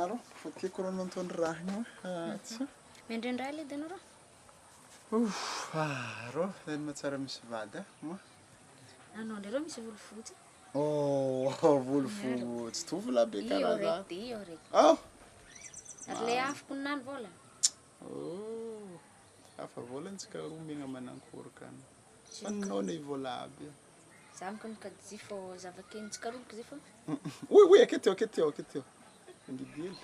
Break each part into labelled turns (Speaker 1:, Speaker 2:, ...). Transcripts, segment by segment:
Speaker 1: Arô, fa tiako rô anao nitondra raha igny oe. Tsy.
Speaker 2: Mendrendra edy anao rô.
Speaker 1: Ouf, arô, zay no mahatsara misy vady a, moa.
Speaker 2: Anao ndray rô misy volo fotsy.
Speaker 1: Oh, volo fotsy, tovolahy be
Speaker 2: Io
Speaker 1: karaha za.
Speaker 2: raiky de io raiky.
Speaker 1: Ao!
Speaker 2: Ary le afoko ninany vôla.
Speaker 1: Oh, hafa vôlantsika roa megna manankory ka. Fa ninao ne vôla aby e.
Speaker 2: Za moko nikajy fô zava-kentsika roa boko zay fô.
Speaker 1: Oui, oui, aketo, aketo, aketo. Angidy hely.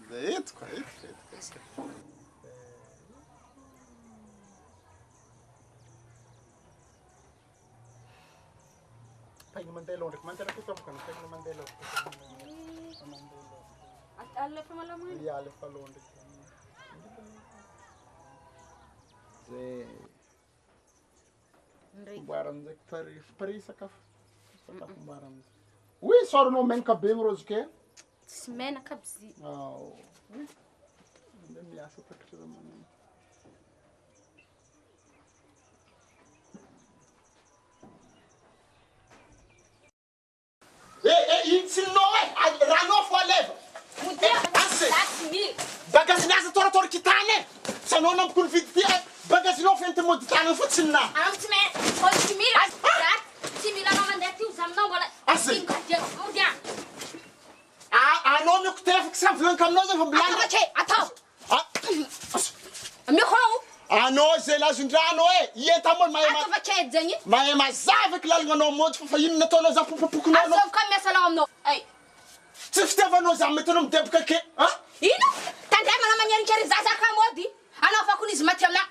Speaker 1: Zay eto ka, eto ka, eto ka. Eto ka. Paigna mandeha aloha ndraiky, mandeha aketo bôka, paigna mandeha aloha. Mandeha aloha.
Speaker 2: Alefa malama igny.
Speaker 1: Ya, alefa aloha ndraiky. Zay.
Speaker 2: Ndraiky.
Speaker 1: Mboara amizay pare, pare sakafo. Sakafo mboara amizay. Oui, sôranao menaka be igny rô zoky e.
Speaker 2: Tsisy menaka aby zy.
Speaker 1: Ao. Oui. Mandeha miasa takatra raha magnano. Eh, eh, ino tsy ninao e? Ah, Ranao fo aleva.
Speaker 2: Modia,
Speaker 1: Ase.
Speaker 2: za tsy mila.
Speaker 1: Bagazinao aza toratory kitany e. Tsy anao nampoko nividy ty e. Bagazinao fenty mody tany fo tsy nina.
Speaker 2: Anao tsy me, olo tsy mila. Za tsy mila anao mandeha ty za aminao mbola
Speaker 1: Ase.
Speaker 2: tsy mikadiana. Modia.
Speaker 1: Ah, anao mioko tefaky samy volaniko aminao zay fa mbola.
Speaker 2: Atao ke, atao.
Speaker 1: Ah,
Speaker 2: Mioko ao.
Speaker 1: Anao zay lazon-drano e. Ienta moa mahay ma-
Speaker 2: Atao ke zegny.
Speaker 1: mahay mazava eky lalagna mody fa fa ino nataonao za popopokonao anao.
Speaker 2: Azovy ka miasa lao aminao. Ay.
Speaker 1: Tsy fitiavanao za mety anao mideboka ke. Ah?
Speaker 2: Ino? Tandremana magnerinkery zaza ka mody. Anao fa kony izy maty amina.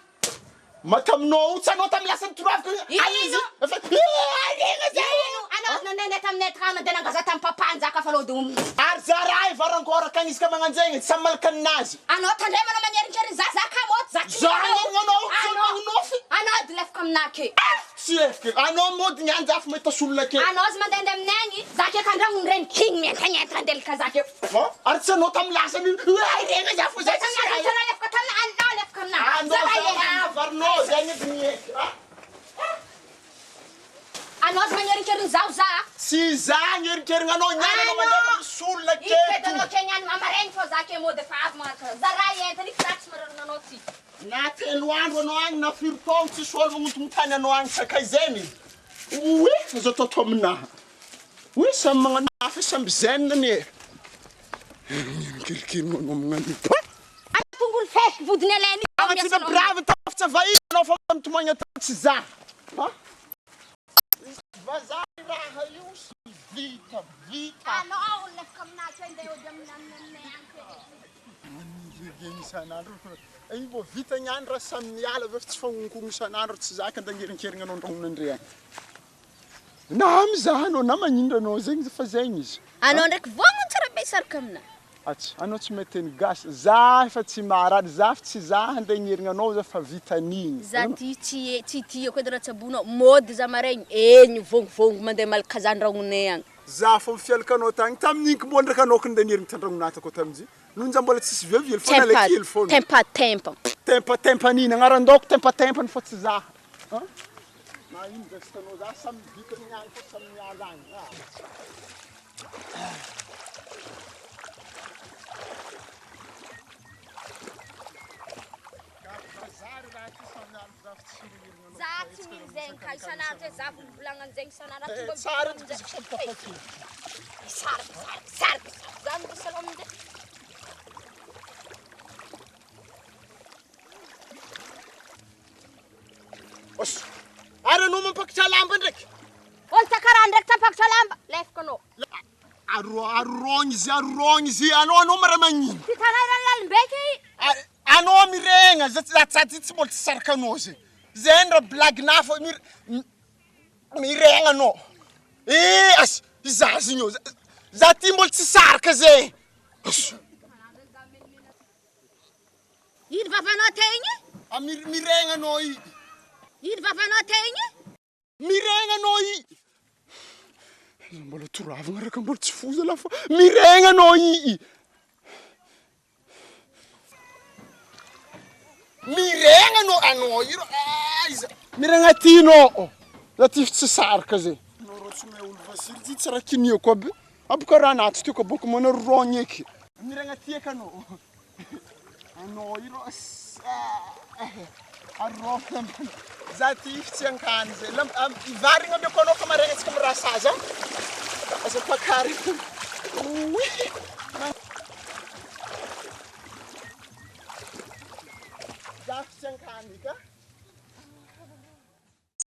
Speaker 1: Maty aminao io, tsy anao tamin'ny lasa nitoraviko
Speaker 2: Ino?
Speaker 1: Aiza? Efa eh, aregna zay.
Speaker 2: Ino? Anao nandeha taminay trano nandeha nangaza tamin'ny papa njaka fa lao de
Speaker 1: Ary za raha e varangoraka agny izy ka magnanjegny, samy malaka ninazy.
Speaker 2: Anao tandremana magnerinkery zaza ka mody za tsy
Speaker 1: Za
Speaker 2: mila anao.
Speaker 1: agnerinanao, tsy
Speaker 2: Anao.
Speaker 1: magnonofy.
Speaker 2: Anao edy lefaka aminah ke.
Speaker 1: Tsy efiky. Anao mody ny anjafy mahita solona ke.
Speaker 2: Anao azy mandehandeha aminay agny, za ke kandragno ny renikiny mientagnenta andelaka za ke.
Speaker 1: Fa ary tsy anao tamin'ny lasany io. Eh, aregna za fo za tsy
Speaker 2: Anao
Speaker 1: hay.
Speaker 2: lefaka tamina, anao lefaka aminah.
Speaker 1: Anao
Speaker 2: Za
Speaker 1: za
Speaker 2: raha
Speaker 1: raha varinao zay edy mieky. Ah?
Speaker 2: Anao azy magnerinkeriny zaho za.
Speaker 1: Tsy za agnerinkerigna anao, niany anao mandeha misy olona
Speaker 2: Ino
Speaker 1: keto.
Speaker 2: ke ke niany mamaregny fô za ke mody efa avy magnaraka. Za raha entana iko za tsy mararana anao ty.
Speaker 1: Na telo andro anao agny na firy taogno tsisy olo magnontognotany anao agny sakay zegny. Oe, aza ataotao aminaha. Oe, samy magnano hafa samby zen anie. Mierinkerikerigna anao magnano io. Pa!
Speaker 2: Tongolo feky vodiny alainy.
Speaker 1: Agnatina brave tafitsa vahiny anao fa mitomagny atao tsy za. Ha? Vazaha raha io sy vita vita.
Speaker 2: Anao lefaka aminahy ke ndeha hody amin'ny aminay agny ke.
Speaker 1: Manigigigny isan'andro. Igny vao vita niany raha samy miala avy eo fa tsy fagnonkono isan'andro tsy zaka andangerin-kerigna anao andragnonandre agny. Na mizaha anao na magnindra anao zegny fa zegny izy.
Speaker 2: Anao ndraiky vognona tsara be saraka aminahy.
Speaker 1: Atsy, anao tsy mahay teny gasy. Za efa tsy marary, za fa tsy za handeha hierigna anao za fa vita an'igny.
Speaker 2: Za ty tsy tsy tiako edy raha tsabonao. Mody za maregny, eny vongivongo mandeha malaka za andragnonay agny.
Speaker 1: Za fô mifialaka anao tagny tamin'igny ko mbô ndraiky anao ko ndeha nierigna tandragnonah takao tamin'izy. Noho za mbola tsisy viavy hely fô nalaiky hely fô.
Speaker 2: Tempa tempa.
Speaker 1: Tempa tempa nina agnaran-daoko tempa tempany fô tsy za. Ha? Na ino geste anao za samy vita ny agny fô samy miala agny. Ah.
Speaker 2: Za tsy mila zegny ka isan'andro e, za volovolagnany zegny isan'andro.
Speaker 1: Eh, tsara izy izy samy tapakely.
Speaker 2: Saraka, saraka, saraka, saraka. Za mila salon amin'izay.
Speaker 1: Os. Ary anao mampakatra lamba ndraiky.
Speaker 2: Olo takara ndraiky tampakatra lamba, lefaka anao.
Speaker 1: Aro arorogny izy, arorogny izy. Anao anao mara magnino?
Speaker 2: Ty tanàna lalimbeky.
Speaker 1: Anao miregna, za za za tsy mbola tsy saraka anao zay. Zay ny raha blague na fa mir miregna anao. Eh, as izaho igny eo. Za ty mbola tsy saraka zay. As.
Speaker 2: Ino vavanao te igny?
Speaker 1: Ah, mir miregna anao i.
Speaker 2: Ino vavanao te igny?
Speaker 1: Miregna anao i. Za mbola toravagna raka mbola tsy foza la fa miregna anao i. Miregna anao anao io aiza. Miregna ty anao. Za ty tsy saraka zay. Anao rô tsy mahay olo vasily ty tsy raha kiniako aby. Aboka raha anaty teo ka boka manao rogny eky. Miragna aty eky anao. Anao io rô arô za ty tsy ankany zay. Lam- ivarigna ameko anao fa maraigna antsika mirasazy a. Aza ampakarina. Oy. Za tsy ankany eky a.